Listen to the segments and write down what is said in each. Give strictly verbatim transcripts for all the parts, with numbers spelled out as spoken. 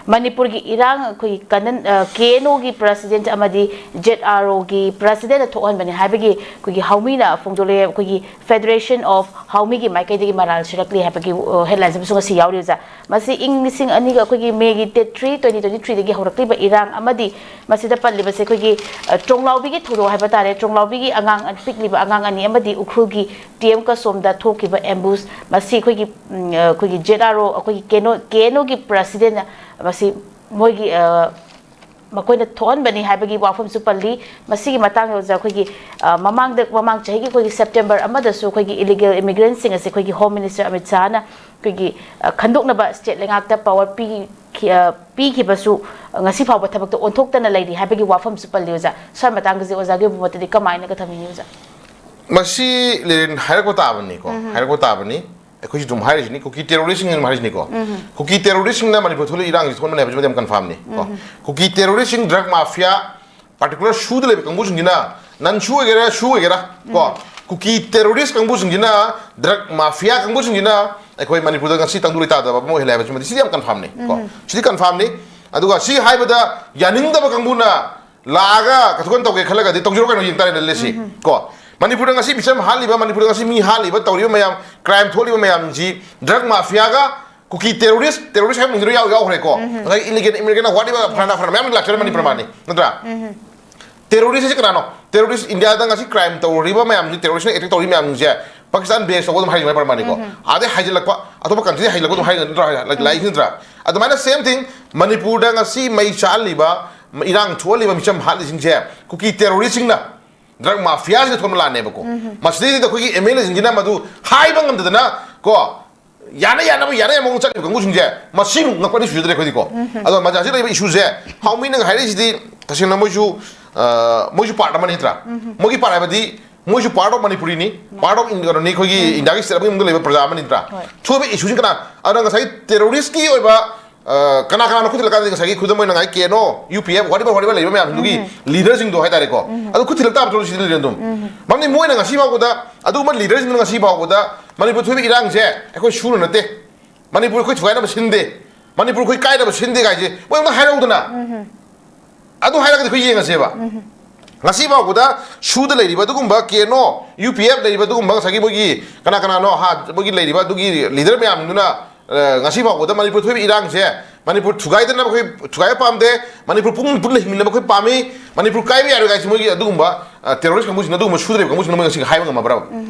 ꯃꯅꯤꯄꯨꯔꯒꯤ ꯏꯔꯥꯡ ꯑꯩꯈꯣꯏꯒꯤ ꯀꯅꯟ ꯀꯦ ꯑꯦꯟ ꯑꯣꯒꯤ ꯄ꯭ꯔꯁꯤꯗꯦꯟꯠ ꯑꯃꯗꯤ ꯖꯦꯠ ꯑꯥꯔ ꯑꯣꯒꯤ ꯄ꯭ꯔꯁꯤꯗꯦꯟꯠꯅ ꯊꯣꯛꯍꯟꯕꯅꯤ ꯍꯥꯏꯕꯒꯤ ꯑꯩꯈꯣꯏꯒꯤ ꯍꯥꯎꯃꯤꯅ ꯐꯣꯡꯗꯣꯛꯂꯛꯑꯦ꯫ ꯑꯩꯈꯣꯏꯒꯤ ꯐꯦꯗꯔꯦꯁꯟ ꯑꯣꯐ ꯍꯥꯎꯃꯤꯒꯤ ꯃꯥꯏꯀꯩꯗꯒꯤ ꯃꯔꯥꯜ ꯁꯤꯔꯛꯂꯤ ꯍꯥꯏꯕꯒꯤ ꯍꯦꯗꯂꯥꯏꯟꯁ ꯑꯃꯁꯨ ꯉꯁꯤ ꯌꯥꯎꯔꯤ ꯑꯣꯖꯥ꯫ ꯃꯁꯤ ꯏꯪ ꯂꯤꯁꯤꯡ ꯑꯅꯤꯒ ꯑꯩꯈꯣꯏꯒꯤ ꯃꯦꯒꯤ ꯗꯦꯠ ꯊ꯭ꯔꯤ, ꯇ꯭ꯋꯦꯟꯇꯤ ꯇ꯭ꯋꯦꯟꯇꯤ ꯊ꯭ꯔꯤꯗꯒꯤ ꯍꯧꯔꯛꯂꯤꯕ ꯏꯔꯥꯡ ꯑꯃꯗꯤ ꯃꯁꯤꯗ ꯄꯜꯂꯤꯕꯁꯦ ꯑꯩꯈꯣꯏꯒꯤ ꯇ꯭ꯔꯣꯡꯂꯥꯎꯕꯤꯒꯤ ꯊꯧꯗꯣꯛ ꯍꯥꯏꯕ ꯇꯥꯔꯦ꯫ ꯇ꯭ꯔꯣꯡꯂꯥꯎꯕꯤꯒꯤ ꯑꯉꯥꯡ ꯄꯤꯛꯂꯤꯕ ꯑꯉꯥꯡ ꯑꯅꯤ ꯑꯃꯗꯤ ꯎꯈ꯭ꯔꯨꯜꯒꯤ ꯇꯤ ꯑꯦꯝ ꯀꯁꯣꯝꯗ ꯊꯣꯛꯈꯤꯕ ꯑꯦꯝꯕꯨꯁ ꯃꯁꯤ ꯑꯩꯈꯣꯏꯒꯤ ꯑꯩꯈꯣꯏꯒꯤ ꯖꯦꯠ ꯑꯥꯔ ꯑꯣ ꯑꯩꯈꯣꯏꯒꯤ ꯀꯦ ꯑꯦꯟ ꯑꯣꯒꯤ ꯄ꯭ꯔꯁꯤꯗꯦꯟꯠꯅ ꯃꯁꯤ ꯃꯣꯏꯒꯤ ꯃꯈꯣꯏꯅ ꯊꯣꯛꯍꯟꯕꯅꯤ ꯍꯥꯏꯕꯒꯤ ꯋꯥꯐꯝꯁꯨ ꯄꯜꯂꯤ꯫ ꯃꯁꯤꯒꯤ ꯃꯇꯥꯡꯗ ꯑꯣꯖꯥ ꯑꯩꯈꯣꯏꯒꯤ ꯃꯃꯥꯡꯗ ꯃꯃꯥꯡ ꯆꯍꯤꯒꯤ ꯑꯩꯈꯣꯏꯒꯤ ꯁꯦꯞꯇꯦꯝꯕꯔ ꯑꯃꯗꯁꯨ ꯑꯩꯈꯣꯏꯒꯤ ꯏꯂꯤꯒꯦꯜ ꯏꯃꯤꯒ꯭ꯔꯦꯟꯁꯤꯡ ꯑꯁꯤ ꯑꯩꯈꯣꯏꯒꯤ ꯍꯣꯝ ꯃꯤꯅꯤꯁꯇꯔ ꯑꯃꯤꯠ ꯁꯥꯍꯅ ꯑꯩꯈꯣꯏꯒꯤ ꯈꯟꯗꯣꯛꯅꯕ ꯁ꯭ꯇꯦꯠ ꯂꯩꯉꯥꯛꯇ ꯄꯋꯥꯔ ꯄꯤ ꯄꯤꯈꯤꯕꯁꯨ ꯉꯁꯤ ꯐꯥꯎꯕ ꯊꯕꯛꯇ ꯑꯣꯟꯊꯣꯛꯇꯅ ꯂꯩꯔꯤ ꯍꯥꯏꯕꯒꯤ ꯋꯥꯐꯝꯁꯨ ꯄꯜꯂꯤ ꯑꯣꯖꯥ꯫ ꯁ꯭ꯋꯥꯏ ꯃꯇꯥꯡꯗꯁꯦ ꯑꯣꯖꯥꯒꯤ ꯃꯣꯠꯇꯗꯤ ꯀꯃꯥꯏꯅꯒ ꯊꯝꯕꯤꯅꯤ ꯑꯣꯖꯥ? ꯃꯁꯤ ꯂꯦꯔꯤꯟ ꯍꯥꯏꯔꯛꯄ ꯇꯥꯕꯅꯤꯀꯣ, ꯍꯥꯏꯔꯛꯄ ꯇꯥꯕꯅꯤ꯫ ꯑꯩꯈꯣꯏꯁꯨ ꯑꯗꯨꯝ ꯍꯥꯏꯔꯤꯁꯤꯅꯤ, ꯀꯨꯀꯤ ꯇꯦꯔꯣꯔꯤꯁꯁꯤꯡ ꯑꯗꯨꯝ ꯍꯥꯏꯔꯤꯁꯤꯅꯤꯀꯣ꯫ ꯀꯨꯀꯤ ꯇꯦꯔꯣꯔꯤꯁꯁꯤꯡꯅ ꯃꯅꯤꯄꯨꯔ ꯊꯣꯛꯂꯛꯏ ꯏꯔꯥꯡꯁꯤ ꯊꯣꯛꯍꯟꯕꯅꯤ ꯍꯥꯏꯕꯁꯤꯃꯗꯤ ꯌꯥꯝ ꯀꯟꯐꯥꯝꯅꯤ ꯀꯣ꯫ ꯀꯨꯀꯤ ꯇꯦꯔꯣꯔꯤꯁꯁꯤꯡ, ꯗ꯭ꯔꯒ ꯃꯥꯐꯤꯌꯥ, ꯄꯥꯔꯇꯤꯀꯨꯂꯔ ꯁꯨꯗ ꯂꯩꯕ ꯀꯥꯡꯕꯨꯁꯤꯡꯁꯤꯅ, ꯅꯟ ꯁꯨ ꯑꯣꯏꯒꯦꯔꯥ ꯁꯨ ꯑꯣꯏꯒꯦꯔꯥ ꯀꯣ, ꯀꯨꯀꯤ ꯇꯦꯔꯣꯔꯤꯁ ꯀꯥꯡꯕꯨꯁꯤꯡꯁꯤꯅ, ꯗ꯭ꯔꯒ ꯃꯥꯐꯤꯌꯥ ꯀꯥꯡꯕꯨꯁꯤꯡꯁꯤꯅ ꯑꯩꯈꯣꯏ ꯃꯅꯤꯄꯨꯔꯗ ꯉꯁꯤ ꯇꯪꯗꯨ ꯂꯩꯇꯥꯗꯕ ꯑꯃ ꯑꯣꯏꯍꯜꯂꯦ ꯍꯥꯏꯕꯁꯤꯃꯗꯤ ꯁꯤꯗꯤ ꯌꯥꯝ ꯀꯟꯐꯥꯝꯅꯤ ꯀꯣ꯫ ꯁꯤꯗꯤ ꯀꯟꯐꯥꯝꯅꯤ꯫ ꯑꯗꯨꯒ ꯁꯤ ꯍꯥꯏꯕꯗ ꯌꯥꯅꯤꯡꯗꯕ ꯀꯥꯡꯕꯨꯅ ꯂꯥꯛꯑꯒ ꯀꯩꯁꯨ ꯇꯧꯒꯦ ꯈꯜꯂꯒꯗꯤ ꯇꯧꯖꯔꯣ ꯀꯩꯅꯣ, ꯌꯦꯡ ꯇꯥꯔꯦꯅꯦ ꯂꯤꯁꯤ ꯀꯣ꯫ ꯃꯅꯤꯄꯨꯔꯗ ꯉꯁꯤ ꯃꯤꯆꯝ ꯍꯥꯠꯂꯤꯕ, ꯃꯅꯤꯄꯨꯔꯗ ꯉꯁꯤ ꯃꯤ ꯍꯥꯠꯂꯤꯕ, ꯇꯧꯔꯤꯕ ꯃꯌꯥꯝ, ꯀ꯭ꯔꯥꯏꯝ ꯊꯣꯛꯂꯤꯕ ꯃꯌꯥꯝꯁꯤ ꯗ꯭ꯔꯒ ꯃꯥꯐꯤꯌꯥꯒ ꯀꯨꯀꯤ ꯇꯦꯔꯣꯔꯤꯁ, ꯇꯦꯔꯣꯔꯤꯁ ꯍꯥꯏꯕ ꯃꯤꯡꯗꯨꯗ ꯌꯥꯎ ꯌꯥꯎꯈ꯭ꯔꯦꯀꯣ꯫ ꯉꯁꯥꯏ ꯏꯂꯤꯒꯦꯜ ꯏꯃꯤꯒ꯭ꯔꯦꯟꯅ ꯋꯥꯠꯂꯤꯕ ꯐꯔꯥꯅ ꯐꯔꯥ ꯃꯌꯥꯝ ꯂꯥꯛꯆꯔꯦ ꯃꯅꯤꯄꯨꯔ ꯃꯥꯅꯤ, ꯅꯠꯇ꯭ꯔꯥ? ꯇꯦꯔꯣꯔꯤꯁ ꯍꯥꯏꯁꯤ ꯀꯅꯥꯅꯣ? ꯇꯦꯔꯣꯔꯤꯁ ꯏꯟꯗꯤꯌꯥꯗ ꯉꯁꯤ ꯀ꯭ꯔꯥꯏꯝ ꯇꯧꯔꯤꯕ ꯃꯌꯥꯝꯁꯤ, ꯇꯦꯔꯣꯔꯤꯁꯅ ꯑꯦꯇꯦꯛ ꯇꯧꯔꯤꯕ ꯃꯌꯥꯝꯁꯤꯡꯁꯦ ꯄꯥꯀꯤꯁꯇꯥꯟ ꯕꯦꯁ ꯇꯧꯕ ꯑꯗꯨꯝ ꯍꯥꯏꯔꯤꯕ ꯃꯅꯤꯄꯨꯔ ꯃꯥꯅꯤꯀꯣ꯫ ꯑꯥꯗꯩ ꯍꯥꯏꯖꯤꯜꯂꯛꯄ, ꯑꯇꯣꯞꯄ ꯀꯟꯇ꯭ꯔꯤꯗꯩ ꯍꯥꯏꯖꯤꯜꯂꯛꯄ ꯑꯗꯨꯝ ꯍꯥꯏꯔꯤ ꯅꯠꯇ꯭ꯔꯥ? ꯂꯥꯛꯏꯁꯤ ꯅꯠꯇ꯭ꯔꯥ? ꯑꯗꯨꯃꯥꯏꯅ ꯁꯦꯝ ꯊꯤꯡ ꯃꯅꯤꯄꯨꯔꯗ ꯉꯁꯤ ꯃꯩ ꯆꯥꯍꯜꯂꯤꯕ, ꯏꯔꯥꯡ ꯊꯣꯛꯍꯜꯂꯤꯕ ꯃꯤꯆꯝ ꯍꯥꯠꯂꯤꯁꯤꯡꯁꯦ ꯀꯨꯀꯤ ꯇꯦꯔꯣꯔꯤꯁꯁꯤꯡꯅ, ꯗ꯭ꯔꯒ ꯃꯥꯐꯤꯌꯥꯁꯤꯡꯅ ꯊꯣꯛꯍꯟꯕ ꯂꯥꯟꯅꯦꯕꯀꯣ꯫ ꯃꯁꯤꯗꯩꯗ ꯑꯩꯈꯣꯏꯒꯤ ꯑꯦꯝ ꯑꯦꯜ ꯑꯦꯁꯤꯡꯁꯤꯅ ꯃꯗꯨ ꯍꯥꯏꯕ ꯉꯝꯗꯗꯅ ꯀꯣ, ꯌꯥꯅ ꯌꯥꯅꯕ, ꯌꯥꯅ ꯌꯥꯅꯕ ꯆꯠꯂꯤꯕ ꯀꯥꯡꯕꯨꯁꯤꯡꯁꯦ ꯃꯁꯤꯃꯨꯛ ꯉꯛꯄꯗꯤ ꯁꯨꯖꯗ꯭ꯔꯦ ꯑꯩꯈꯣꯏꯗꯤꯀꯣ꯫ ꯑꯗꯣ ꯃꯖꯥꯁꯤ ꯂꯩꯕ ꯏꯁꯨꯁꯦ ꯍꯥꯎꯃꯤꯅ ꯍꯥꯏꯔꯛꯏꯁꯤꯗꯤ ꯇꯁꯦꯡꯅ ꯃꯣꯏꯁꯨ, ꯑ, ꯃꯣꯏꯁꯨ ꯄꯥꯔꯠ ꯑꯃꯅꯤ ꯅꯠꯇ꯭ꯔꯥ? ꯃꯣꯏꯒꯤ ꯄꯥꯔꯠ ꯍꯥꯏꯕꯗꯤ ꯃꯣꯏꯁꯨ ꯄꯥꯔꯠ ꯑꯣꯐ ꯃꯅꯤꯄꯨꯔꯤꯅꯤ, ꯄꯥꯔꯠ ꯑꯣꯐ ꯀꯩꯅꯣꯅꯤ, ꯑꯩꯈꯣꯏꯒꯤ ꯏꯟꯗꯤꯌꯥꯒꯤ ꯁ꯭ꯇꯦꯠ ꯑꯃꯒꯤ ꯃꯅꯨꯡꯗ ꯂꯩꯕ ꯄ꯭ꯔꯖꯥ ꯑꯃꯅꯤ ꯅꯠꯇ꯭ꯔꯥ? ꯊꯣꯛꯏꯕ ꯏꯁꯨꯁꯤ ꯀꯅꯥ? ꯑꯗꯨꯅ ꯉꯁꯥꯏꯒꯤ ꯇꯦꯔꯣꯔꯤꯁꯀꯤ ꯑꯣꯏꯕ, ꯑ, ꯀꯅꯥ ꯀꯅꯥꯅꯣ ꯈꯨꯠ ꯊꯤꯜꯂꯀꯥꯟꯗꯗꯤ ꯉꯁꯥꯏꯒꯤ ꯈꯨꯗꯝ ꯑꯣꯏꯅ ꯉꯁꯥꯏ K N O, U P F, whatever, whatever ꯂꯩꯔꯤꯕ ꯃꯌꯥꯝꯗꯨꯒꯤ ꯂꯤꯗꯔꯁꯤꯡꯗꯣ ꯍꯥꯏꯇꯥꯔꯦꯀꯣ꯫ ꯑꯗꯨ ꯈꯨꯠ ꯊꯤꯜꯂꯛ ꯇꯥꯕ ꯊꯕꯛꯁꯤꯗꯤ ꯂꯩꯔꯦ ꯑꯗꯨꯝ꯫ ꯃꯔꯝꯗꯤ ꯃꯣꯏꯅ ꯉꯁꯤ ꯐꯥꯎꯕꯗ, ꯑꯗꯨꯒꯨꯝꯕ ꯂꯤꯗꯔꯁꯤꯡꯗꯨꯅ ꯉꯁꯤ ꯐꯥꯎꯕꯗ ꯃꯅꯤꯄꯨꯔ ꯊꯣꯛꯏꯕ ꯏꯔꯥꯡꯁꯦ ꯑꯩꯈꯣꯏ ꯁꯨꯅ ꯅꯠꯇꯦ, ꯃꯅꯤꯄꯨꯔ ꯑꯩꯈꯣꯏ ꯊꯨꯒꯥꯏꯅꯕ ꯁꯤꯟꯗꯦ, ꯃꯅꯤꯄꯨꯔ ꯑꯩꯈꯣꯏ ꯀꯥꯏꯅꯕ ꯁꯤꯟꯗꯦ ꯀꯥꯏꯁꯦ ꯃꯣꯏ ꯑꯝꯇ ꯍꯥꯏꯔꯛꯎꯗꯅ꯫ ꯑꯗꯨ ꯍꯥꯏꯔꯒꯗꯤ ꯑꯩꯈꯣꯏ ꯌꯦꯡꯉꯁꯦꯕ꯫ ꯉꯁꯤ ꯐꯥꯎꯕꯗ ꯁꯨꯗ ꯂꯩꯔꯤꯕ ꯑꯗꯨꯒꯨꯝꯕ ꯀꯦꯅꯣ, ꯌꯨ ꯄꯤ ꯑꯦꯐ ꯂꯩꯔꯤꯕ ꯑꯗꯨꯒꯨꯝꯕ ꯉꯁꯥꯏꯒꯤ ꯃꯣꯏꯒꯤ ꯀꯅꯥ ꯀꯅꯥꯅꯣ ꯍꯥ, ꯃꯣꯏꯒꯤ ꯂꯩꯔꯤꯕ ꯑꯗꯨꯒꯤ ꯂꯤꯗꯔ ꯃꯌꯥꯝꯗꯨꯅ, ꯑ, ꯉꯁꯤ ꯐꯥꯎꯕꯗ ꯃꯅꯤꯄꯨꯔ ꯊꯣꯛꯏꯕ ꯏꯔꯥꯡꯁꯦ ꯃꯅꯤꯄꯨꯔ ꯊꯨꯒꯥꯏꯗꯅꯕ ꯑꯩꯈꯣꯏ ꯊꯨꯒꯥꯏꯕ ꯄꯥꯝꯗꯦ, ꯃꯅꯤꯄꯨꯔ ꯄꯨꯡ ꯄꯨꯟꯅ ꯍꯤꯡꯃꯤꯟꯅꯕ ꯑꯩꯈꯣꯏ ꯄꯥꯝꯃꯤ, ꯃꯅꯤꯄꯨꯔ ꯀꯥꯏꯕ ꯌꯥꯔꯣꯏ ꯀꯥꯏꯁꯦ ꯃꯣꯏꯒꯤ ꯑꯗꯨꯒꯨꯝꯕ, ꯑ, ꯇꯦꯔꯣꯔꯤꯁ ꯀꯥꯡꯕꯨꯁꯤꯡꯅ, ꯑꯗꯨꯒꯨꯝꯕ ꯁꯨꯗ ꯂꯩꯕ ꯀꯥꯡꯕꯨꯁꯤꯡꯅ ꯃꯣꯏ ꯉꯁꯤ ꯍꯥꯏꯕ ꯉꯝꯃꯕ꯭ꯔꯕ?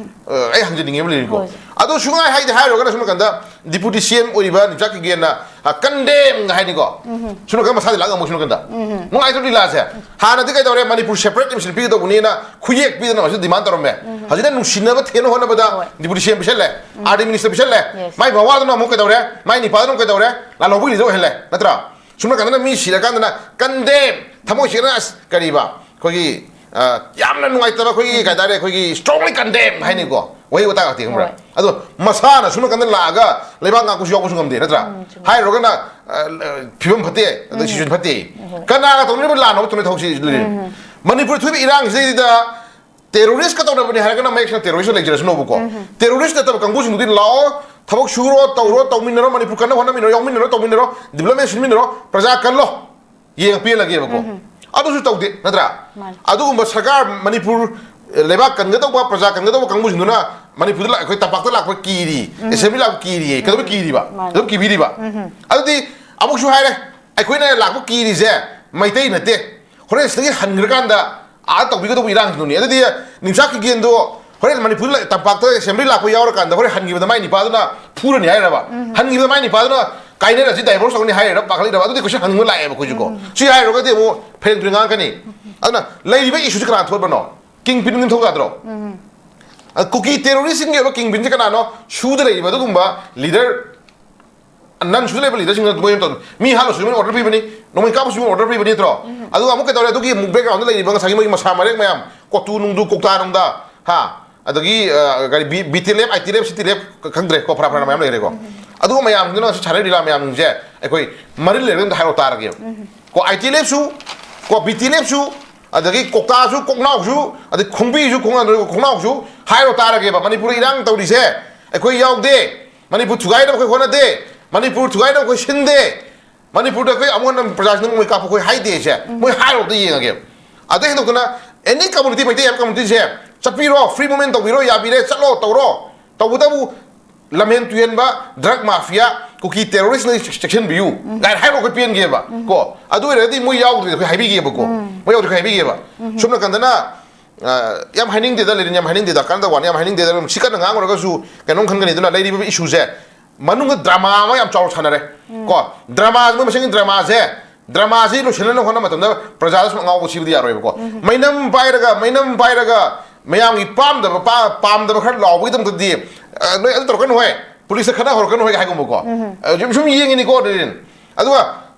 ꯑ, ꯑꯩ ꯍꯪꯖꯅꯤꯡꯉꯦꯕ ꯂꯩꯔꯤꯀꯣ꯫ ꯍꯣꯏ꯫ ꯑꯗꯣ ꯁꯨꯡꯍꯥꯏ ꯍꯥꯏꯗꯤ ꯍꯥꯏꯔꯨꯔꯒꯅ ꯁꯣꯝ ꯅꯥꯀꯟꯗ ꯗꯤꯄꯨꯇꯤ ꯁꯤ ꯑꯦꯝ ꯑꯣꯏꯔꯤꯕ ꯅꯤꯝꯆꯥꯛ ꯀꯤꯒꯦꯟꯅ, ꯑ, ꯀꯟꯗꯦꯝꯒ ꯍꯥꯏꯅꯤꯀꯣ꯫ ꯁꯣꯝ ꯅꯥꯀꯟꯗ ꯃꯁꯥꯗꯤ ꯂꯥꯛ ꯉꯝꯃꯣꯏ ꯁꯣꯝ ꯅꯥꯀꯟꯗ꯫ ꯅꯨꯡꯉꯥꯏꯇ꯭ꯔꯣ ꯂꯤꯂꯥꯁꯦ? ꯍꯥꯟꯅꯗꯤ ꯀꯩꯗꯧꯔꯦ? ꯃꯅꯤꯄꯨꯔ ꯁꯦꯄꯔꯦꯠ ꯑꯦꯝ ꯁꯤ ꯄꯤꯒꯗꯧꯕꯅꯤꯅ ꯈꯨꯌꯦꯛ ꯄꯤꯗꯅ ꯍꯧꯖꯤꯛ ꯗꯤꯃꯥꯟ ꯇꯧꯔꯝꯃꯦ꯫ ꯍꯧꯖꯤꯛꯅ ꯅꯨꯡꯁꯤꯅꯕ ꯊꯦꯡꯅ ꯍꯣꯠꯅꯕꯗ ꯍꯣꯏ꯫ ꯗꯤꯄꯨꯇꯤ ꯁꯤ ꯑꯦꯝ ꯄꯤꯁꯜꯂꯦ, ꯑꯥꯔ ꯗꯤ ꯃꯤꯅꯤꯁꯇꯔ ꯄꯤꯁꯜꯂꯦ꯫ ꯌꯦꯁ꯫ ꯃꯥꯏ ꯃꯋꯥꯗꯨꯅ ꯑꯃꯨꯛ ꯀꯩꯗꯧꯔꯦ? ꯃꯥꯏ ꯅꯤꯄꯥꯗꯨꯅ ꯑꯃꯨꯛ ꯀꯩꯗꯧꯔꯦ? ꯂꯥꯜꯍꯧꯕꯒꯤ ꯂꯤꯗꯔ ꯑꯣꯏꯍꯜꯂꯦ, ꯅꯠꯇ꯭ꯔꯥ? ꯁꯣꯝ ꯅꯥꯀꯟꯗꯅ ꯃꯤ ꯁꯤꯔꯀꯥꯟꯗꯅ ꯀꯟꯗꯦꯝ, ꯊꯃꯣꯏ ꯁꯦꯡꯅ ꯑꯁ ꯀꯔꯤꯕ? ꯑꯩꯈꯣꯏꯒꯤ, ꯑ, ꯌꯥꯝꯅ ꯅꯨꯡꯉꯥꯏꯇꯕ ꯑꯩꯈꯣꯏꯒꯤ ꯀꯩ ꯍꯥꯏꯇꯥꯔꯦ, ꯑꯩꯈꯣꯏꯒꯤ strongly condemn ꯍꯥꯏꯅꯤꯀꯣ, ꯋꯥꯍꯩ ꯋꯥꯇꯥ ꯉꯥꯛꯇ ꯈꯪꯕ꯭ꯔꯥ? ꯍꯣꯏ꯫ ꯑꯗꯣ ꯃꯁꯥꯅ ꯁꯣꯝ ꯅꯥꯀꯟꯗ ꯂꯥꯛꯑꯒ ꯂꯩꯕꯥꯛ ꯉꯥꯛꯄꯁꯨ ꯌꯥꯎꯕꯁꯨ ꯉꯝꯗꯦ, ꯅꯠꯇ꯭ꯔꯥ? ꯎꯝ, ꯆꯨꯝꯃꯤ꯫ ꯍꯥꯏꯔꯨꯔꯒꯅ, ꯑ, ꯐꯤꯕꯝ ꯐꯠꯇꯦ, ꯑꯗꯩ ꯁꯤꯆꯨꯋꯦꯁꯟ ꯐꯠꯇꯦ꯫ ꯍꯣꯏ꯫ ꯀꯅꯥꯒ ꯇꯧꯅꯔꯤꯕ ꯂꯥꯟꯅꯣ ꯇꯧꯅꯔꯤ ꯊꯕꯛꯁꯤ ꯂꯩꯔꯦ꯫ ꯃꯅꯤꯄꯨꯔ ꯊꯣꯛꯏꯕ ꯏꯔꯥꯡꯁꯤꯗꯩꯗ ꯇꯦꯔꯣꯔꯤꯁꯀ ꯇꯧꯅꯕꯅꯤ ꯍꯥꯏꯔꯒꯅ ꯃꯌꯦꯛ ꯁꯦꯡꯅ ꯇꯦꯔꯣꯔꯤꯁ ꯂꯩꯖꯔꯁꯅꯣꯕꯀꯣ꯫ ꯇꯦꯔꯣꯔꯤꯁ ꯅꯠꯇꯕ ꯀꯥꯡꯕꯨꯁꯤꯡꯗꯨꯗꯤ ꯂꯥꯛꯑꯣ, ꯊꯕꯛ ꯁꯨꯔꯣ, ꯇꯧꯔꯣ, ꯇꯧꯃꯤꯟꯅꯔꯣ, ꯃꯅꯤꯄꯨꯔ ꯀꯟꯅ ꯍꯣꯠꯅꯃꯤꯟꯅꯔꯣ, ꯌꯥꯎꯃꯤꯟꯅꯔꯣ, ꯇꯧꯃꯤꯟꯅꯔꯣ, ꯗꯤꯕ꯭ꯂꯞꯃꯦꯟ ꯁꯤꯟꯃꯤꯟꯅꯔꯣ, ꯄ꯭ꯔꯖꯥ ꯀꯜꯂꯣ, ꯌꯦꯡꯉ ꯄꯦꯜꯂꯒꯦꯕꯀꯣ꯫ ꯑꯗꯨꯁꯨ ꯇꯧꯗꯦ, ꯅꯠꯇ꯭ꯔꯥ? ꯃꯥꯅꯤ꯫ ꯑꯗꯨꯒꯨꯝꯕ ꯁꯔꯀꯥꯔ, ꯃꯅꯤꯄꯨꯔ, ꯑꯦ, ꯂꯩꯕꯥꯛ ꯀꯟꯒꯗꯧꯕ, ꯄ꯭ꯔꯖꯥ ꯀꯟꯒꯗꯧꯕ ꯀꯥꯡꯕꯨꯁꯤꯡꯗꯨꯅ ꯃꯅꯤꯄꯨꯔꯗ ꯂꯥꯛ-, ꯑꯩꯈꯣꯏ ꯇꯝꯄꯥꯛꯇ ꯂꯥꯛꯄ ꯀꯤꯔꯤ, ꯑꯦꯁꯦꯝꯕ꯭ꯂꯤ ꯂꯥꯛꯄ ꯀꯤꯔꯤꯌꯦ꯫ ꯀꯩꯗꯧꯕꯩ ꯀꯤꯔꯤꯕ? ꯃꯥꯅꯤ꯫ ꯑꯗꯨꯝ ꯀꯤꯕꯤꯔꯤꯕ? ꯑꯗꯨꯗꯤ ꯑꯃꯨꯛꯁꯨ ꯍꯥꯏꯔꯦ, ꯑꯩꯈꯣꯏꯅ ꯂꯥꯛꯄ ꯀꯤꯔꯤꯁꯦ ꯃꯩꯇꯩ ꯅꯠꯇꯦ꯫ ꯍꯣꯔꯦꯟ ꯁꯤꯗꯒꯤ ꯍꯟꯈ꯭ꯔꯀꯥꯟꯗ ꯑꯥꯗ ꯇꯧꯕꯤꯒꯗꯧꯕ ꯏꯔꯥꯡꯁꯤꯡꯗꯨꯅꯤ꯫ ꯑꯗꯨꯗꯤ ꯅꯤꯝꯆꯥꯛ ꯀꯤꯒꯦꯟꯗꯣ ꯍꯣꯔꯦꯟ ꯃꯅꯤꯄꯨꯔ ꯂ-, ꯇꯝꯄꯥꯛꯇ ꯑꯦꯁꯦꯝꯕ꯭ꯂꯤ ꯂꯥꯛꯄ ꯌꯥꯎꯔꯀꯥꯟꯗ ꯍꯣꯔꯦꯟ ꯍꯟꯈꯤꯕꯗ ꯃꯥꯏ ꯅꯤꯄꯥꯗꯨꯅ ꯐꯨꯔꯅꯤ ꯍꯥꯏꯔꯕ? ꯍꯟꯈꯤꯕꯗ ꯃꯥꯏ ꯅꯤꯄꯥꯗꯨꯅ ꯀꯥꯏꯅꯔꯁꯤ, ꯗꯥꯏꯚꯣꯔꯁ ꯇꯧꯔꯅꯤ ꯍꯥꯏꯔꯕ? ꯄꯥꯈꯠꯂꯤꯔꯕ? ꯑꯗꯨꯗꯤ ꯀꯣꯏꯁꯟ ꯍꯪꯅꯤꯡꯕ ꯂꯥꯛꯑꯦꯕ ꯑꯩꯈꯣꯏꯁꯨꯀꯣ꯫ ꯁꯤ ꯍꯥꯏꯔꯨꯔꯒꯗꯤ ꯑꯃꯨꯛ ꯐꯦꯔꯦꯟ ꯇꯨꯔꯦꯟ ꯉꯥꯡꯉꯛꯀꯅꯤ꯫ ꯑꯗꯨꯅ ꯂꯩꯔꯤꯕ ꯏꯁꯨꯁꯤ ꯀꯅꯥ ꯊꯣꯛꯍꯟꯕꯅꯣ? ꯀꯤꯡ ꯄꯤꯟ ꯑꯗꯨꯝ ꯊꯣꯛ ꯌꯥꯗ꯭ꯔꯣ? ꯑ, ꯀꯨꯀꯤ ꯇꯦꯔꯣꯔꯤꯁꯁꯤꯡꯒꯤ ꯑꯣꯏꯕ ꯀꯤꯡ ꯄꯤꯟꯁꯦ ꯀꯅꯥꯅꯣ? ꯁꯨꯗ ꯂꯩꯔꯤꯕ ꯑꯗꯨꯒꯨꯝꯕ ꯂꯤꯗꯔ ꯅꯟ ꯁꯨꯗ ꯂꯩꯕ ꯂꯤꯗꯔꯁꯤꯡꯅ ꯃꯣꯏꯅ ꯇꯧ-, ꯃꯤ ꯍꯥꯠꯂꯁꯨ ꯃꯣꯏꯅ ꯑꯣꯔꯗꯔ ꯄꯤꯕꯅꯤ, ꯅꯣꯡꯃꯩ ꯀꯥꯞꯄꯁꯨ ꯃꯣꯏꯅ ꯑꯣꯔꯗꯔ ꯄꯤꯕꯅꯤ ꯅꯠꯇ꯭ꯔꯣ? ꯑꯗꯨꯒ ꯑꯃꯨꯛ ꯀꯩꯗꯧꯔꯦ? ꯑꯗꯨꯒꯤ ꯑꯃꯨꯛ ꯕꯦꯛꯒ꯭ꯔꯥꯎꯟꯗ ꯂꯩꯔꯤꯕ ꯉꯁꯥꯏꯒꯤ ꯃꯣꯏꯒꯤ ꯃꯁꯥ ꯃꯔꯦꯛ ꯃꯌꯥꯝ, ꯀꯣꯇꯨ ꯅꯨꯡꯗꯨ, ꯀꯧꯇꯥ ꯅꯨꯡꯗ, ꯍꯥ, ꯑꯗꯒꯤ, ꯑ, ꯀꯔꯤ, B-, B T L F, I T L F, C T L F, ꯈꯪꯗ꯭ꯔꯦ ꯀꯣ, ꯐꯔꯥ ꯐꯔꯥ ꯃꯌꯥꯝ ꯂꯩꯈ꯭ꯔꯦꯀꯣ꯫ ꯑꯗꯨꯒ ꯃꯌꯥꯝꯗꯨꯅ ꯁꯤ ꯁꯥꯟꯅꯔꯤ ꯂꯤꯂꯥ ꯃꯌꯥꯝꯁꯦ ꯑꯩꯈꯣꯏ ꯃꯔꯤꯜ ꯂꯩꯔꯒ ꯑꯝꯇ ꯍꯥꯏꯔꯛꯑꯣ ꯇꯥꯔꯒꯦꯕ꯫ ꯀꯣ, ꯑꯥꯏ ꯇꯤ ꯑꯦꯜ ꯑꯦꯐꯁꯨ, ꯀꯣ, ꯕꯤ ꯇꯤ ꯑꯦꯜ ꯑꯦꯐꯁꯨ, ꯑꯗꯒꯤ ꯀꯣꯛꯇꯥꯁꯨ, ꯀꯣꯛꯅꯥꯎꯁꯨ, ꯑꯗꯩ ꯈꯣꯡꯕꯤꯁꯨ, ꯈꯣꯡ-, ꯈꯣꯡꯅꯥꯎꯁꯨ ꯍꯥꯏꯔꯣ ꯇꯥꯔꯒꯦꯕ꯫ ꯃꯅꯤꯄꯨꯔꯗ ꯏꯔꯥꯡ ꯇꯧꯔꯤꯁꯦ ꯑꯩꯈꯣꯏ ꯌꯥꯎꯗꯦ, ꯃꯅꯤꯄꯨꯔ ꯊꯨꯒꯥꯏꯅꯕ ꯑꯩꯈꯣꯏ ꯍꯣꯠꯅꯗꯦ, ꯃꯅꯤꯄꯨꯔ ꯊꯨꯒꯥꯏꯅꯕ ꯑꯩꯈꯣꯏ ꯁꯤꯟꯗꯦ, ꯃꯅꯤꯄꯨꯔꯗ ꯑꯩꯈꯣꯏ ꯑꯃꯣꯟ ꯄ꯭ꯔꯖꯥꯁꯤꯡꯅ ꯃꯣꯏ ꯀꯥꯞꯄ ꯑꯩꯈꯣꯏ ꯍꯥꯏꯗꯦꯁꯦ ꯃꯣꯏ ꯍꯥꯏꯔꯨꯕꯗ ꯌꯦꯡꯉꯒꯦ꯫ ꯑꯗꯩ ꯍꯦꯟꯗꯣꯛꯇꯅ ꯑꯦꯅꯤ ꯀꯝꯃꯨꯅꯤꯇꯤ, ꯃꯩꯇꯩ ꯍꯥꯏꯕ ꯀꯝꯃꯨꯅꯤꯇꯤꯁꯦ ꯆꯠꯄꯤꯔꯣ, ꯐ꯭ꯔꯤ ꯃꯨꯚꯃꯦꯟ ꯇꯧꯕꯤꯔꯣ, ꯌꯥꯕꯤꯔꯦ, ꯆꯠꯂꯣ, ꯇꯧꯔꯣ, ꯇꯧꯕꯇꯕꯨ ꯂꯝꯍꯦꯟ ꯇꯨꯍꯦꯟꯕ ꯗ꯭ꯔꯒ ꯃꯥꯐꯤꯌꯥ, ꯀꯨꯀꯤ ꯇꯦꯔꯣꯔꯤꯁ꯭ꯠꯅ ꯆꯦꯛꯁꯤꯟꯕꯤꯌꯨ ꯀꯥꯏꯅ ꯍꯥꯏꯕ ꯑꯩꯈꯣꯏ ꯄꯦꯟꯒꯦꯕ꯫ ꯀꯣ ꯑꯗꯨ ꯑꯣꯏꯔꯒꯗꯤ ꯃꯣꯏ ꯌꯥꯎꯗ꯭ꯔꯗꯤ ꯑꯩꯈꯣꯏ ꯍꯥꯏꯕꯤꯒꯦꯕꯀꯣ꯫ ꯃꯣꯏ ꯌꯥꯎꯗ꯭ꯔꯗꯤ ꯑꯩꯈꯣꯏ ꯍꯥꯏꯕꯤꯒꯦꯕ꯫ ꯁꯣꯝ ꯅꯥꯀꯟꯗꯅ ꯑ, ꯌꯥꯝ ꯍꯥꯏꯅꯤꯡꯗꯦꯗ, ꯂꯩꯔꯤꯅꯤ, ꯌꯥꯝ ꯍꯥꯏꯅꯤꯡꯗꯦꯗ, ꯀꯥꯟꯅꯗ ꯋꯥꯅꯤ, ꯌꯥꯝ ꯍꯥꯏꯅꯤꯡꯗꯦꯗ, ꯑꯗꯨꯝ ꯁꯤ ꯀꯟꯅ ꯉꯥꯡꯉꯨꯔꯒꯁꯨ ꯀꯩꯅꯣꯝ ꯈꯟꯒꯅꯤ꯫ ꯑꯗꯨꯅ ꯂꯩꯔꯤꯕ ꯏꯁꯨꯁꯦ ꯃꯅꯨꯡꯗ ꯗ꯭ꯔꯃꯥ ꯑꯃ ꯌꯥꯝ ꯆꯥꯎꯅ ꯁꯥꯟꯅꯔꯦ꯫ ꯀꯣ ꯗ꯭ꯔꯃꯥ, ꯃꯣꯏ ꯃꯁꯦꯟꯒꯤ ꯗ꯭ꯔꯃꯥꯁꯦ, ꯗ꯭ꯔꯃꯥꯁꯤ ꯂꯣꯏꯁꯤꯟꯅꯅꯕ ꯍꯣꯠꯅꯕ ꯃꯇꯝꯗ ꯄ꯭ꯔꯖꯥꯗ ꯁꯨꯝ ꯑꯉꯥꯎꯕ ꯁꯤꯕꯗꯤ ꯌꯥꯔꯣꯏꯕꯀꯣ꯫ ꯃꯩꯅꯝ ꯄꯥꯏꯔꯒ, ꯃꯩꯅꯝ ꯄꯥꯏꯔꯒ ꯃꯌꯥꯝꯒꯤ ꯄꯥꯝꯗꯕ, ꯄꯥ-, ꯄꯥꯝꯗꯕ ꯈꯔ ꯂꯥꯎꯕꯒꯤꯗꯃꯛꯇꯗꯤ, ꯑ, ꯅꯣꯏ ꯑꯗꯨ ꯇꯧꯔꯛꯀꯅꯨ ꯍꯣꯏ, ꯄꯨꯂꯤꯁꯇ ꯈꯠꯅ ꯍꯧꯔꯛꯀꯅꯨ ꯍꯣꯏ ꯍꯥꯏꯒꯨꯝꯕꯀꯣ꯫ ꯑ, ꯁꯨꯝ, ꯁꯨꯝ ꯌꯦꯡꯉꯤꯅꯤꯀꯣ꯫ ꯑꯗꯨꯗꯤ ꯑꯗꯨꯒ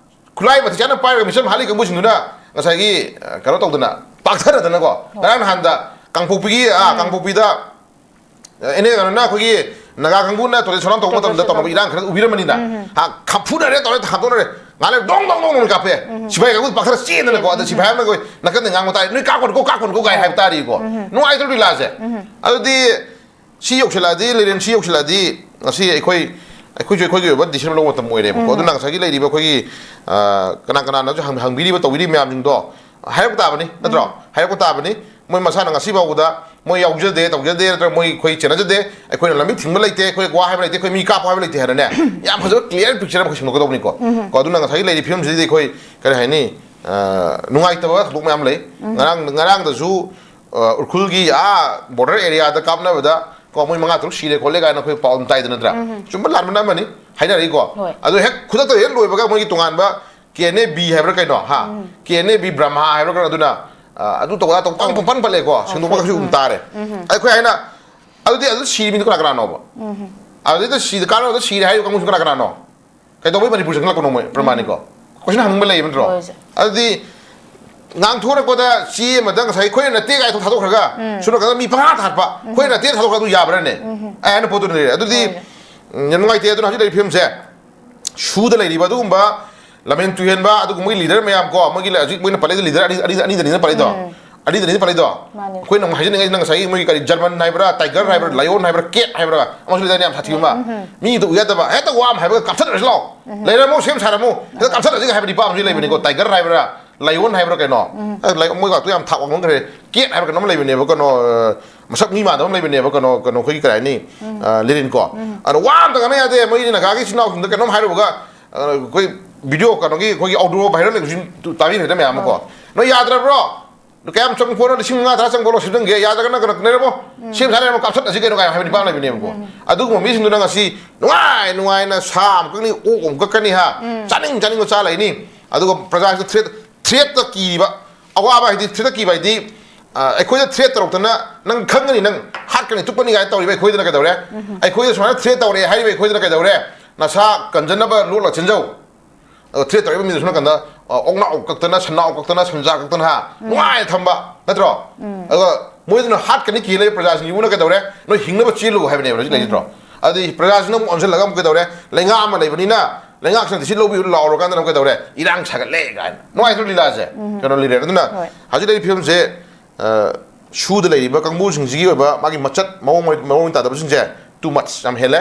ꯈꯨꯠꯂꯥꯏ ꯃꯇꯤꯛ ꯆꯥꯅ ꯄꯥꯏꯔꯒ ꯃꯤꯆꯝ ꯍꯥꯠꯂꯤ ꯀꯥꯡꯕꯨꯁꯤꯡꯗꯨꯅ ꯉꯁꯥꯏꯒꯤ, ꯑ, ꯀꯩꯅꯣ ꯇꯧꯗꯅ, ꯄꯥꯛꯊꯅꯗꯅꯀꯣ꯫ ꯉꯔꯥꯡ ꯅꯍꯥꯟꯗ ꯀꯥꯡꯄꯣꯛꯄꯤꯒꯤ, ꯑ, ꯀꯥꯡꯄꯣꯛꯄꯤꯗ, ꯑ, ꯑꯦꯅꯦ ꯀꯩꯅꯣꯅ ꯑꯩꯈꯣꯏꯒꯤ ꯅꯥꯒꯥ ꯀꯥꯡꯕꯨꯅ ꯇꯣꯏꯂꯦꯠ ꯁꯣꯔꯥꯝ ꯇꯧꯕ ꯃꯇꯝꯗ ꯇꯧꯅꯕ ꯏꯔꯥꯡ ꯈꯔ ꯎꯕꯤꯔꯝꯕꯅꯤꯅ꯫ ꯍꯥ, ꯈꯥꯝꯐꯨꯅꯔꯦ ꯇꯧꯔꯦ, ꯍꯥꯝꯗꯣꯛꯅꯔꯦ꯫ ꯉꯥꯏꯍꯥꯛ ꯂꯩꯔ ꯗꯣꯡ ꯗꯣꯡ ꯗꯣꯡ ꯀꯥꯞꯄꯦ꯫ ꯁꯤꯐꯥꯏ ꯀꯥꯡꯕꯨ ꯄꯥꯛꯊꯔ ꯆꯦꯟꯗꯅꯀꯣ꯫ ꯑꯗ ꯁꯤꯐꯥꯏ ꯑꯃꯅ ꯑꯩꯈꯣꯏ ꯅꯥꯀꯟꯗ ꯉꯥꯡꯕ ꯇꯥꯔꯦ, "ꯅꯣꯏ ꯀꯥꯞꯀꯅꯨꯀꯣ, ꯀꯥꯞꯀꯅꯨꯀꯣ" ꯀꯥꯏ ꯍꯥꯏꯕ ꯇꯥꯔꯤꯀꯣ꯫ ꯅꯨꯡꯉꯥꯏꯇ꯭ꯔꯣ ꯂꯤꯂꯥꯁꯦ? ꯑꯗꯨꯗꯤ ꯁꯤ ꯌꯧꯁꯤꯜꯂꯛꯑꯗꯤ, ꯂꯩꯔꯦꯟ ꯁꯤ ꯌꯧꯁꯤꯜꯂꯛꯑꯗꯤ, ꯉꯁꯤ ꯑꯩꯈꯣꯏ, ꯑꯩꯈꯣꯏꯁꯨ ꯑꯩꯈꯣꯏꯒꯤ ꯑꯣꯏꯕ decision ꯂꯧꯕ ꯃꯇꯝ ꯑꯣꯏꯔꯦꯕꯀꯣ꯫ ꯑꯗꯨꯅ ꯉꯁꯥꯏꯒꯤ ꯂꯩꯔꯤꯕ ꯑꯩꯈꯣꯏꯒꯤ, ꯑ, ꯀꯅꯥ ꯀꯅꯥꯅꯁꯨ ꯍꯪ-, ꯍꯪꯕꯤꯔꯤꯕ, ꯇꯧꯕꯤꯔꯤꯕ ꯃꯌꯥꯝꯁꯤꯡꯗꯣ ꯍꯥꯏꯔꯛꯄ ꯇꯥꯕꯅꯤ, ꯅꯠꯇ꯭ꯔꯣ? ꯍꯥꯏꯔꯛꯄ ꯇꯥꯕꯅꯤ꯫ ꯃꯣꯏ ꯃꯁꯥꯅ ꯉꯁꯤ ꯐꯥꯎꯕꯗ ꯃꯣꯏ ꯌꯥꯎꯖꯗꯦ, ꯇꯧꯖꯗꯦ, ꯅꯠꯇ꯭ꯔꯒ ꯃꯣꯏ ꯑꯩꯈꯣꯏ ꯆꯦꯟꯅꯖꯗꯦ, ꯑꯩꯈꯣꯏꯅ ꯂꯝꯕꯤ ꯊꯤꯡꯕ ꯂꯩꯇꯦ, ꯑꯩꯈꯣꯏ ꯋꯥ ꯍꯥꯏꯕ ꯂꯩꯇꯦ, ꯑꯩꯈꯣꯏ ꯃꯤ ꯀꯥꯞꯄꯣ ꯍꯥꯏꯕ ꯂꯩꯇꯦ ꯍꯥꯏꯅꯅꯦ, ꯌꯥꯝ ꯐꯖꯕ clear picture ꯑꯃ ꯑꯩꯈꯣꯏ ꯁꯦꯝꯗꯣꯛꯀꯗꯧꯕꯅꯤꯀꯣ꯫ ꯀꯣ, ꯑꯗꯨꯅ ꯉꯁꯥꯏꯒꯤ ꯂꯩꯔꯤꯕ ꯐꯤꯕꯝꯁꯤꯗꯤ ꯑꯩꯈꯣꯏ, ꯀꯔꯤ ꯍꯥꯏꯅꯤ, ꯑ, ꯅꯨꯡꯉꯥꯏꯇꯕ ꯊꯧꯗꯣꯛ ꯃꯌꯥꯝ ꯂꯩ꯫ ꯉꯔꯥꯡ, ꯉꯔꯥꯡꯗꯁꯨ ꯑ, ꯎꯈ꯭ꯔꯨꯜꯒꯤ ꯑꯥ border area ꯗ ꯀꯥꯞꯅꯕꯗ ꯀꯣ, ꯃꯣꯏ ꯃꯉꯥ ꯇꯔꯨꯛ ꯁꯤꯔꯦ ꯈꯣꯠꯂꯦ ꯀꯥꯏꯅ ꯑꯩꯈꯣꯏ ꯄꯥꯎ ꯑꯗꯨꯝ ꯇꯥꯏꯗ ꯅꯠꯇ꯭ꯔꯥ? ꯆꯨꯝꯕ ꯂꯥꯟꯕꯅ ꯑꯃꯅꯤ, ꯍꯥꯏꯅꯔꯤꯀꯣ꯫ ꯍꯣꯏ꯫ ꯑꯗꯣ ꯍꯦꯛ ꯈꯨꯗꯛꯇ ꯍꯦꯛ ꯂꯣꯏꯕꯒ ꯃꯣꯏꯒꯤ ꯇꯣꯉꯥꯟꯕ K N A B ꯍꯥꯏꯕ꯭ꯔꯥ ꯀꯩꯅꯣ, ꯍꯥ? K N A B ꯕ꯭ꯔꯍꯃ ꯍꯥꯏꯕ꯭ꯔꯥ ꯀꯩꯅꯣ, ꯑꯗꯨꯅ, ꯑ, ꯑꯗꯨ ꯇꯧꯕ ꯑꯗꯥ ꯇꯧꯕ ꯄꯪ, ꯄꯪ, ꯄꯪ ꯄꯜꯂꯦꯀꯣ꯫ ꯁꯦꯡꯗꯣꯛꯄꯒꯁꯨ ꯑꯗꯨꯝ ꯇꯥꯔꯦ꯫ ꯑꯩꯈꯣꯏ ꯍꯥꯏꯅ, ꯑꯗꯨꯗꯤ ꯑꯗꯨ ꯁꯤꯔꯤ ꯃꯤꯗꯣ ꯀꯅꯥ ꯀꯅꯥꯅꯣꯕ? ꯑꯗꯨꯗꯩꯗ ꯁꯤꯗ ꯀꯥꯟꯅꯕꯗ ꯁꯤꯔꯦ ꯍꯥꯏꯔꯤꯕ ꯀꯥꯡꯕꯨꯁꯤ ꯀꯅꯥ ꯀꯅꯥꯅꯣ? ꯀꯩꯗꯧꯕꯩ ꯃꯅꯤꯄꯨꯔ ꯆꯪꯁꯤꯜꯂꯛꯄꯅꯣ ꯃꯣꯏ ꯄ꯭ꯔꯃꯥꯅꯤꯀꯣ? Question ꯍꯪꯕ ꯂꯩꯕ ꯅꯠꯇ꯭ꯔꯣ? ꯍꯣꯏ, ꯁꯦ꯫ ꯑꯗꯨꯗꯤ ꯉꯥꯡꯊꯣꯔꯛꯄꯗ ꯆꯦ ꯑꯃꯗ ꯉꯁꯥꯏ ꯑꯩꯈꯣꯏꯅ ꯅꯠꯇꯦ ꯀꯥꯏ ꯊꯥꯗꯣꯛꯈ꯭ꯔꯒ ꯁꯣꯝ ꯅꯥꯀꯟꯗ ꯃꯤ ꯄꯪꯍꯥꯠ ꯍꯥꯠꯄ, ꯑꯩꯈꯣꯏꯅ ꯅꯠꯇꯦ ꯊꯥꯗꯣꯛꯈ꯭ꯔꯒ ꯑꯗꯨ ꯌꯥꯕ꯭ꯔꯥꯅꯦ? ꯑꯩ ꯍꯥꯏꯅ ꯄꯣꯠꯇꯨꯅ ꯂꯩꯔꯦ꯫ ꯑꯗꯨꯗꯤ, ꯍꯣꯏ, ꯁꯦ꯫ ꯎꯝ, ꯌꯥꯝ ꯅꯨꯡꯉꯥꯏꯇꯦ꯫ ꯑꯗꯨꯅ ꯍꯧꯖꯤꯛ ꯂꯩꯔꯤꯕ ꯐꯤꯕꯝꯁꯦ ꯁꯨꯗ ꯂꯩꯔꯤꯕ ꯑꯗꯨꯒꯨꯝꯕ ꯂꯝꯍꯦꯟ ꯇꯨꯍꯦꯟꯕ, ꯑꯗꯨꯒꯨꯝꯕꯒꯤ leader ꯃꯌꯥꯝ ꯀꯣ, ꯃꯣꯏꯒꯤ ꯂ-, ꯍꯧꯖꯤꯛ ꯃꯣꯏꯅ ꯄꯜꯂꯛꯏꯁꯦ leader ꯑꯅꯤ, ꯑꯅꯤ, ꯑꯅꯤꯗꯅꯤꯅ ꯄꯜꯂꯛꯏꯗꯣ꯫ ꯑꯅꯤꯗꯅꯤ ꯄꯜꯂꯤꯗꯣ꯫ ꯃꯥꯅꯤ꯫ ꯑꯩꯈꯣꯏꯅ ꯑꯃꯨꯛ ꯍꯥꯏꯖꯅꯤꯡꯉꯤꯁꯦ ꯅꯪ ꯉꯁꯥꯏꯒꯤ ꯃꯣꯏꯒꯤ ꯀꯔꯤ ꯖꯔꯃꯟ ꯍꯥꯏꯕ꯭ꯔꯥ, ꯇꯥꯏꯒꯔ ꯍꯥꯏꯕ꯭ꯔꯥ, ꯂꯥꯏꯑꯣꯟ ꯍꯥꯏꯕ꯭ꯔꯥ, ꯀꯦꯠ ꯍꯥꯏꯕ꯭ꯔꯥ ꯑꯃꯁꯨ ꯂꯩꯗꯥꯏꯅꯦ, ꯌꯥꯝ ꯁꯥꯊꯤꯕ ꯑꯃ꯫ ꯃꯤꯗꯣ ꯎ ꯌꯥꯗꯕ, ꯍꯦꯛꯇ ꯋꯥ ꯑꯃ ꯍꯥꯏꯕꯒ ꯀꯥꯞꯊꯠꯅꯔꯁꯤ ꯂꯥꯛꯑꯣ꯫ ꯂꯩꯔꯝꯃꯣ, ꯁꯦꯝ ꯁꯥꯔꯝꯃꯣ, ꯍꯦꯛꯇ ꯀꯥꯞꯊꯠꯅꯁꯤꯒ ꯍꯥꯏꯕ ꯅꯤꯄꯥ ꯑꯃꯁꯨ ꯂꯩꯕꯅꯤꯀꯣ, ꯇꯥꯏꯒꯔ ꯍꯥꯏꯕ꯭ꯔꯥ, ꯂꯥꯏꯑꯣꯟ ꯍꯥꯏꯕ꯭ꯔꯥ ꯀꯩꯅꯣ꯫ ꯑ, ꯂꯥꯏ-, ꯃꯣꯏ ꯉꯥꯛꯇ ꯌꯥꯝ ꯊꯥꯛ ꯋꯥꯡꯃꯟꯈ꯭ꯔꯦ꯫ ꯀꯦꯠ ꯍꯥꯏꯕ꯭ꯔꯥ ꯀꯩꯅꯣꯝ ꯂꯩꯕꯅꯦꯕ, ꯀꯩꯅꯣ, ꯑ, ꯃꯁꯛ ꯃꯤ ꯃꯥꯟꯗꯕ ꯑꯃ ꯂꯩꯕꯅꯦꯕ, ꯀꯩꯅꯣ, ꯀꯩꯅꯣ ꯑꯩꯈꯣꯏꯒꯤ ꯀꯔꯤ ꯍꯥꯏꯅꯤ, ꯑ, ꯂꯤꯔꯤꯟ ꯀꯣ꯫ ꯑꯗꯣ ꯋꯥ ꯑꯝꯇ ꯉꯥꯡꯅ ꯌꯥꯗꯦ, ꯃꯣꯏꯗꯤ ꯅꯥꯒꯥꯒꯤ ꯏꯆꯤꯟ ꯏꯅꯥꯎꯁꯤꯡꯗ ꯀꯩꯅꯣꯝ ꯍꯥꯏꯔꯨꯕꯒ, ꯑ, ꯑꯩꯈꯣꯏ ꯚꯤꯗꯤꯑꯣ ꯀꯩꯅꯣꯒꯤ, ꯑꯩꯈꯣꯏꯒꯤ ꯑꯥꯎꯗꯤꯑꯣ ꯚꯥꯏꯔꯦꯜ ꯂꯩꯕꯁꯤ ꯇꯥꯕꯤꯔꯦꯗ ꯃꯌꯥꯝ ꯑꯃ ꯀꯣ꯫ ꯅꯣꯏ ꯌꯥꯗ꯭ꯔꯕ꯭ꯔꯣ? ꯀꯌꯥꯝ ꯆꯪ ꯄꯣꯠꯅꯣ? ꯂꯤꯁꯤꯡ ꯃꯉꯥ ꯇꯔꯥ ꯆꯪꯕ ꯂꯣ ꯁꯤꯖꯟꯒꯦ, ꯌꯥꯗ꯭ꯔꯒꯅ ꯀꯩꯅꯣ ꯂꯩꯔꯝꯃꯣ꯫ ꯁꯦꯝ ꯁꯥ ꯂꯩꯔꯝꯃꯣ, ꯀꯥꯞꯊꯠꯂꯁꯤ ꯀꯩꯅꯣ ꯀꯥꯏ ꯍꯥꯏꯕ ꯅꯤꯄꯥ ꯑꯃ ꯂꯩꯕꯅꯦꯕꯀꯣ꯫ ꯑꯗꯨꯒꯨꯝꯕ ꯃꯤꯁꯤꯡꯗꯨꯅ ꯉꯁꯤ ꯅꯨꯡꯉꯥꯏ ꯅꯨꯡꯉꯥꯏꯅ ꯁꯥ ꯑꯃꯨꯛ ꯀꯛꯅꯤ, ꯑꯣꯛ ꯑꯃꯨꯛ ꯀꯛꯀꯅꯤ ꯍꯥ, ꯆꯥꯅꯤꯡ ꯆꯥꯅꯤꯡꯕ ꯆꯥ ꯂꯩꯅꯤ꯫ ꯑꯗꯨꯒ ꯄ꯭ꯔꯖꯥꯁꯤꯗ ꯊ꯭ꯔꯦꯠ, ꯊ꯭ꯔꯦꯠꯇ ꯀꯤꯔꯤꯕ, ꯑꯋꯥꯕ ꯍꯥꯏꯗꯤ ꯊ꯭ꯔꯦꯠꯇ ꯀꯤꯕ ꯍꯥꯏꯗꯤ, ꯑ, ꯑꯩꯈꯣꯏꯗ ꯊ꯭ꯔꯦꯠ ꯇꯧꯔꯛꯇꯅ ꯅꯪ ꯈꯪꯒꯅꯤ, ꯅꯪ ꯍꯥꯠꯀꯅꯤ ꯇꯨꯞꯀꯅꯤ ꯀꯥꯏꯅ ꯇꯧꯔꯤꯕ ꯑꯩꯈꯣꯏꯗꯅ ꯀꯩꯗꯧꯔꯦ? ꯑꯩꯈꯣꯏꯗ ꯁꯨꯃꯥꯏꯅ ꯊ꯭ꯔꯦꯠ ꯇꯧꯔꯛꯑꯦ ꯍꯥꯏꯔꯤꯕ ꯑꯩꯈꯣꯏꯗꯅ ꯀꯩꯗꯧꯔꯦ? ꯅꯁꯥ ꯀꯟꯖꯅꯕ ꯂꯣꯠꯂ ꯆꯦꯟꯖꯧ꯫ ꯑꯗꯣ ꯊ꯭ꯔꯦꯠ ꯇꯧꯔꯛꯏꯕ ꯃꯤꯗꯨ ꯁꯣꯝ ꯅꯥꯀꯟꯗ, ꯑ, ꯑꯣꯛꯅꯥꯎ ꯀꯛꯇꯅ, ꯁꯟꯅꯥꯎ ꯀꯛꯇꯅ, ꯁꯟꯖꯥ ꯀꯛꯇꯅ ꯍꯥ, ꯅꯨꯡꯉꯥꯏꯅ ꯊꯝꯕ ꯅꯠꯇ꯭ꯔꯣ? ꯑꯗꯨꯒ ꯃꯣꯏꯗꯨꯅ ꯍꯥꯠꯀꯅꯤ ꯀꯤ ꯂꯩꯕ ꯄ꯭ꯔꯖꯥꯁꯤꯡꯁꯤꯕꯨꯅ ꯀꯩꯗꯧꯔꯦ? ꯅꯣꯏ ꯍꯤꯡꯅꯕ ꯆꯦꯜꯂꯨ ꯍꯥꯏꯕꯅꯦꯕ ꯍꯧꯖꯤꯛ ꯂꯩꯔꯤꯁꯤ ꯅꯠꯇ꯭ꯔꯣ? ꯑꯗꯨꯗꯤ ꯄ꯭ꯔꯖꯥꯁꯤꯡꯅ ꯑꯃꯨꯛ ꯑꯣꯟꯁꯤꯜꯂꯒ ꯑꯃꯨꯛ ꯀꯩꯗꯧꯔꯦ? ꯂꯩꯉꯥꯛ ꯑꯃ ꯂꯩꯕꯅꯤꯅ ꯂꯩꯉꯥꯛꯁꯤꯅ ꯗꯤꯁꯤꯠ ꯂꯧꯕꯤꯌꯨ ꯂꯥꯎꯔꯀꯥꯟꯗꯅ ꯑꯃꯨꯛ ꯀꯩꯗꯧꯔꯦ? ꯏꯔꯥꯡ ꯁꯥꯒꯠꯂꯦ ꯀꯥꯏꯅ꯫ ꯅꯨꯡꯉꯥꯏꯇ꯭ꯔꯣ ꯂꯤꯂꯥꯁꯦ? ꯀꯩꯅꯣ ꯂꯤꯔꯦ꯫ ꯑꯗꯨꯅ ꯍꯣꯏ꯫ ꯍꯧꯖꯤꯛ ꯂꯩꯔꯤꯕ ꯐꯤꯕꯝꯁꯦ, ꯑ, ꯁꯨꯗ ꯂꯩꯔꯤꯕ ꯀꯥꯡꯕꯨꯁꯤꯡꯁꯤꯒꯤ ꯑꯣꯏꯕ ꯃꯥꯒꯤ ꯃꯆꯠ ꯃꯑꯣꯡ ꯃꯑꯣꯡ ꯇꯥꯗꯕꯁꯤꯡꯁꯦ too much, ꯌꯥꯝ ꯍꯦꯜꯂꯦ꯫